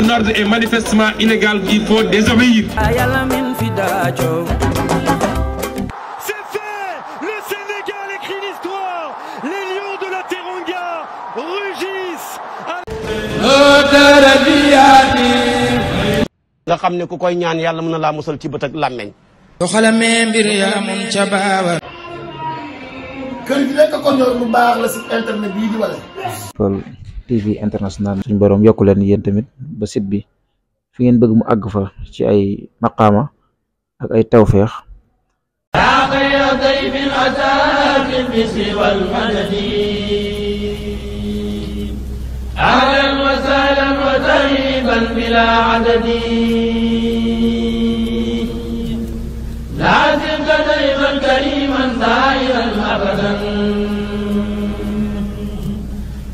un ordre est manifestement illégal, il faut désobéir. C'est fait. Le Sénégal écrit l'histoire. Les lions de la Teranga rugissent. nga xam ne ku koy ñaan yàlla mën na laa musal ci bët ak làmmeñ. doxalamee mbir yaa mun ca baaba. kër gi nekk ko ñor lu baax la si internet bii di wala. People TV International. suñu borom yokku leen yéen tamit ba site bi fi ngeen bëgg mu àgg fa ci ay maqaama ak ay tawféex. أهلا وسهلا وترحيبا بلا عدد لازمك دائما كريما ظاهرا أبدا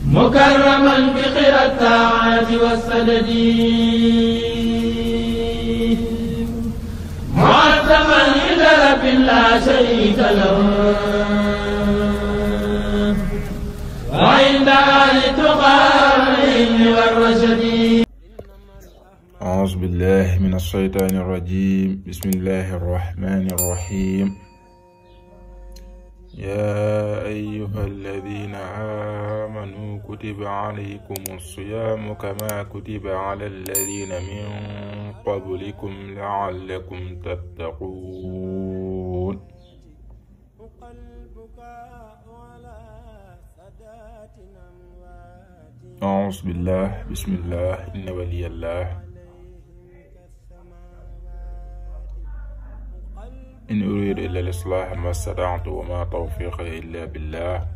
مكرما بخير الطاعات والسدد معظما عند رب لا شريك له وعند أهل التقى والرشد. أعوذ بالله من الشيطان الرجيم. بسم الله الرحمن الرحيم. يا أيها الذين آمنوا كتب عليكم الصيام كما كتب على الذين من قبلكم لعلكم تتقون. أعوذ بالله بسم الله إن ولي الله إن أريد إلا الإصلاح ما استطعت وما توفيقي إلا بالله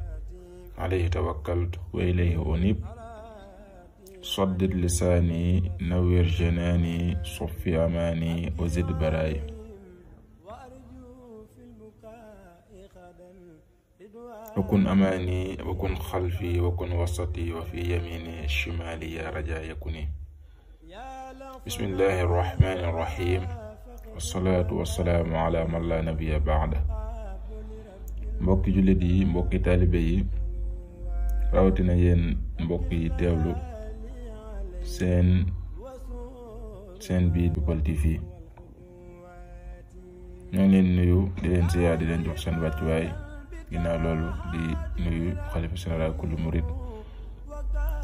عليه توكلت وإليه أنيب. صدد لساني نوّر جناني صفي أماني وزد برائي. وكن أماني وكن خلفي وكن وسطي وفي يميني الشمالي يا رجاء يكوني. بسم الله الرحمن الرحيم والصلاة والسلام على من لا نبي بعده. mbokki jullit yi mbokki taalibe yi rawatina yéen mbokk yi teewlu seen bii People TV ñoo ngi leen nuyu di leen ziyaar di leen jox seen wàccuwaay. ginnaaw loolu di nuyu xalifa général kullu murid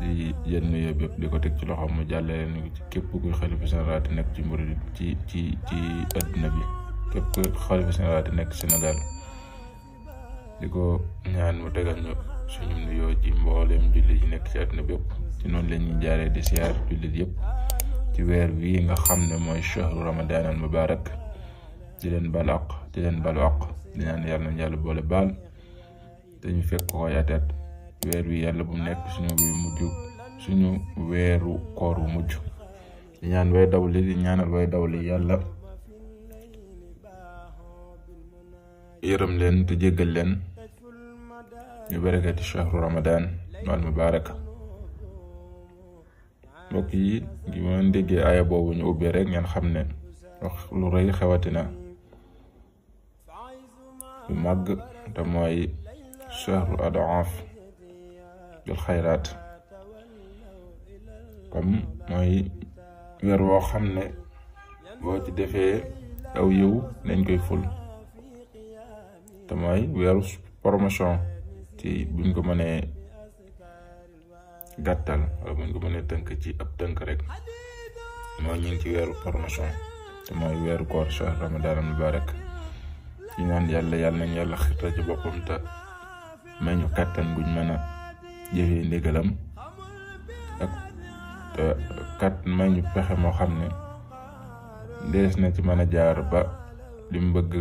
di jël nuyu bépp di ko teg ci loxoom mu jàllale nu ci képp kuy xalifa général te nekk ci murid ci adduna bi képp kuy xalifa général te nekk Sénégal di ko ñaan mu tegal ñu suñu nuyoo ci mboolem jullit yi nekk ci adduna bépp. ci noonu leen ñu jaaree di siyaar jullit yëpp ci weer wi nga xam ne mooy shahru ramadan al mubarak di leen baal àq di leen balu àq di ñaan yàlla nañ yàlla boole baal dañu fekk ko yaateet weer wi yàlla bu nekk suñu weeru koor wu mujj di ñaan way dawli di ñaanal way dawli yàlla yërëm leen te jéggal leen ñu barakati shahru ramadan al mubarak. mbokk yi gi ma déggee aaya boobu ñu ubbee rek ngeen xam ne wax lu rëy xewatina lu màgg te mooy shahru adaaf bil xayraat. comme mooy weer woo xam ne boo ci defee aw yiw dañ koy ful te mooy weeru promotion ci buñ ko mënee gàttal wala buñ ko mënee tënk ci ab tënk rek mooy ñu ngi ci weeru promotion te mooy weeru koor shahr ramadan al mubarak. ñu naan yàlla nañ yàlla xirta ci boppam te may ñu kàttan guñ mën a jëfee ndigalam ak may ñu pexe moo xam ne dees na ci mën a jaar ba li mu bëgg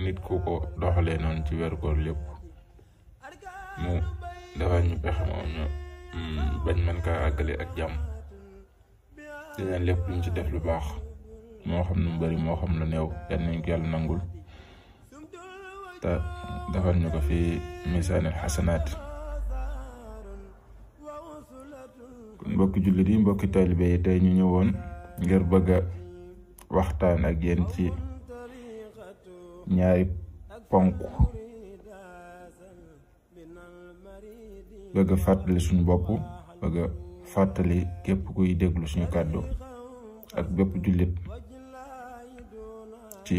nit ku ko doxalee noonu ci weeru koor lépp mu defal ñu pexe moom ñu bañ mën kaa àggale ak jàmm. dinaan lépp luñ ci def lu baax moo xam nu mu bari moo xam lu néew yàlla nañ ko yàlla nangul te defal ñu ko fi misaanil xasanaat. kon mbokki jullit yi mbokki taalibe yi tey ñu ñëwoon ngir bëgg a waxtaan ak yéen ci ñaari ponk bëgg a fàttali suñu bopp bëgg a fàttali képp kuy déglu suñu kàddu ak bépp jullit ci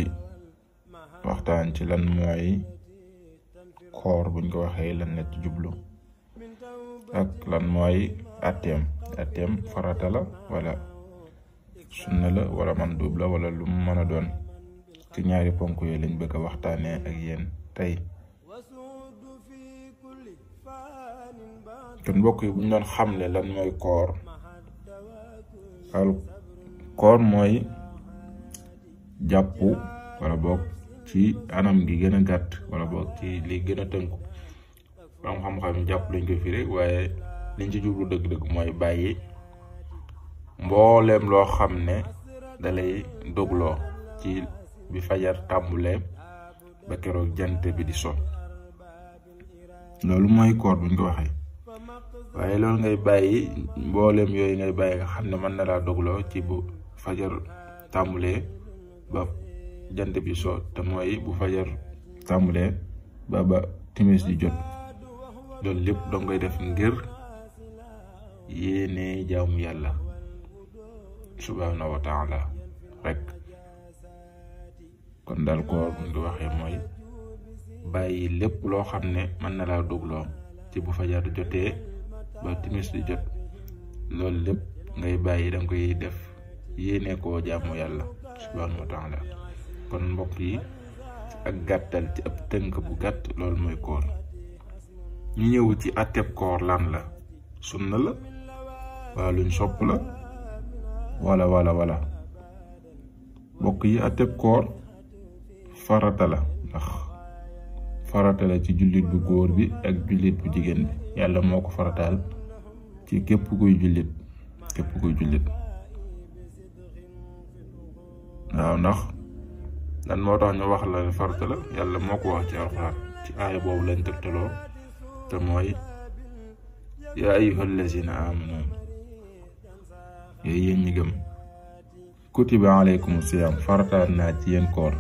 waxtaan ci lan mooy koor buñ ko waxee lan la ci jublu ak lan mooy atteem farata la wala sunna la wala mandub la wala lu mu mën a doon ci ñaari ponk yooyu lañ bëgg a waxtaanee ak yéen tey. kon mbokk yi buñ doon xamle lan mooy koor koor mooy jàpp wala boog ci anam gi gën a gàtt wala boog ci li gën a tënku borom xam-xam jàpp lañ ko firi waaye liñ ci jublu dëgg-dëgg mooy bàyyi mbooleem loo xam ne dalay dogloo ci bi fajar tàmbulee ba keroog jant bi di so loolu mooy koor buñ ko waxee waaye loolu ngay bàyyi mbooleem yooyu ngay bàyyi nga xam ne mën na laa dogloo ci bu fajar tàmbulee ba jant bi so te mooy bu fajar tàmbulee ba timis di jot loolu lépp danga koy def ngir yéene jaamu yàlla subhanahu wa taala rek. kon daal koor buñ ko waxee mooy bàyyi lépp loo xam ne mën na laa dogloo ci bu fajar jotee ba timis di jot loolu lépp ngay bàyyi danga koy def yéene koo jaamu yàlla subhanahu wa taala. kon mbokk yi ak gàttal ci ab tënk bu gàtt loolu mooy koor. ñu ñëw ci atteb koor lan la sunna la wala luñ sopp la wala mbokk yi atteb koor farata la ndax farata la ci jullit bu góor bi ak jullit bu jigéen bi yàlla moo ko farataal ci képp kuy jullit waaw ndax lan moo tax ñu wax la farata la yàlla moo ko wax ci alxuraan ci aaya boobu lañ tegtaloo te mooy yaa ayyuhal lazina amanu yéen ñi gëm kutiba alaykum siyam farataal naa ci yéen koor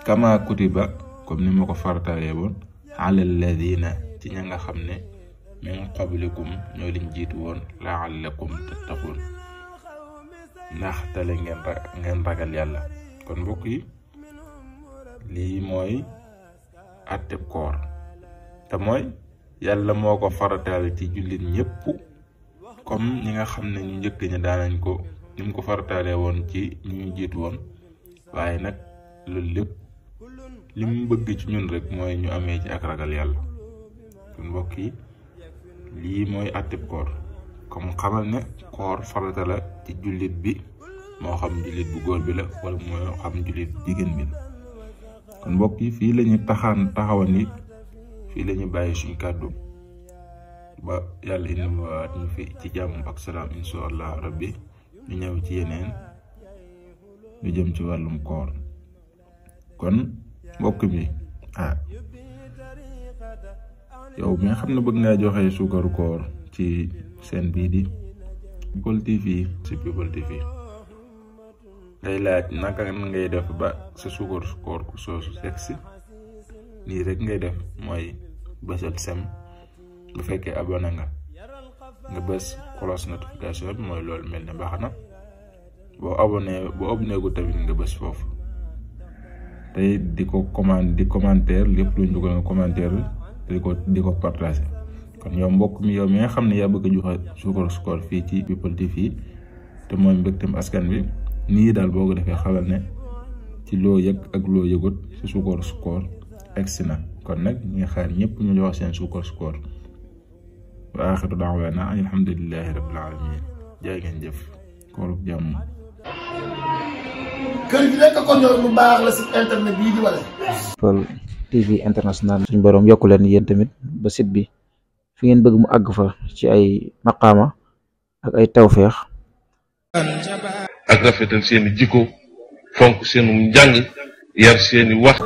kama kutiba comme ni ma ko farataalee woon alal ladina ci ña nga xam ne min qablikum ñoo leen jiitu woon la'allakum tattaqun ndax tale ngeen ragal yàlla. kon mbokk yi lii mooy atteb koor te mooy yàlla moo ko farataal ci jullit ñëpp comme ñi nga xam ne ñu njëkk ñi daanañ ko ni mu ko farataalee woon ci ñu jiitu woon waaye nag loolu lépp li mu bëgg ci ñun rek mooy ñu amee ci ak ragal yàlla. kon mbokk yi lii mooy atteb koor comme xamal ne koor farata la ci jullit bi moo xam jullit bu góor bi la wala moo xam jullit bu jigéen bi la. kon mbokk yi fii la ñu taxawan ni fii la ñu bàyyi suñ kàddu ba yàlla indi waat ñu fi ci jàmm ak salaam insha allah rabbi ñu ñëw ci yeneen lu jëm ci wàllum koor. kon mbokk mi yow mi nga xam ne bëgg ngaa joxe suukaru koor ci seen bii di People TV ci People TV ngay laaj naka ngay def ba sa suukaru koor ku soosu seksi nii rek ngay def mooy bësal sem bu fekkee abonné nga bës cloche notification bi mooy loolu mel ne baax na boo abonné gu tamit nga bës foofu tey di ko commentaire lépp luñ dugal nga commentaire di ko partager. kon yow mbokk mi yow mi nga xam ne yaa bëgg a joxe suukaru koor fii ci People TV te mooy mbégteem askan bi nii daal boo ko defee xamal ne ci loo yëg ak loo yëgut ci suukaru koor egsi na. kon nag ñi nga xaar ñëpp ñu jox seen suukaru koor wa axiru da'waana alhamdulillahi rabbil alamin jaay ngeen jëf koorub jàmm. kër gi lekk ko ñor lu baax la si internet bii di wala. People TV international suñ borom yokku leen yéen tamit ba site bi fi ngeen bëgg mu àgg fa ci ay maqaama ak ay tawfeex ak rafetal seeni jikko fonk seenu njàng yar seeni wax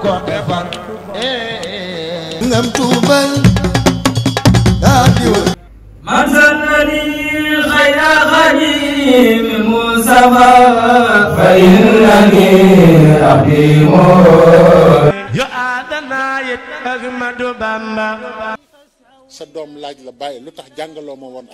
ngam tuubal daadiwa man sanani khayra khadim musafa fa innani aqimu yo adana yet Ahmadu Bamba sa doom laaj la bàyyi lu tax jàngaloo ma woon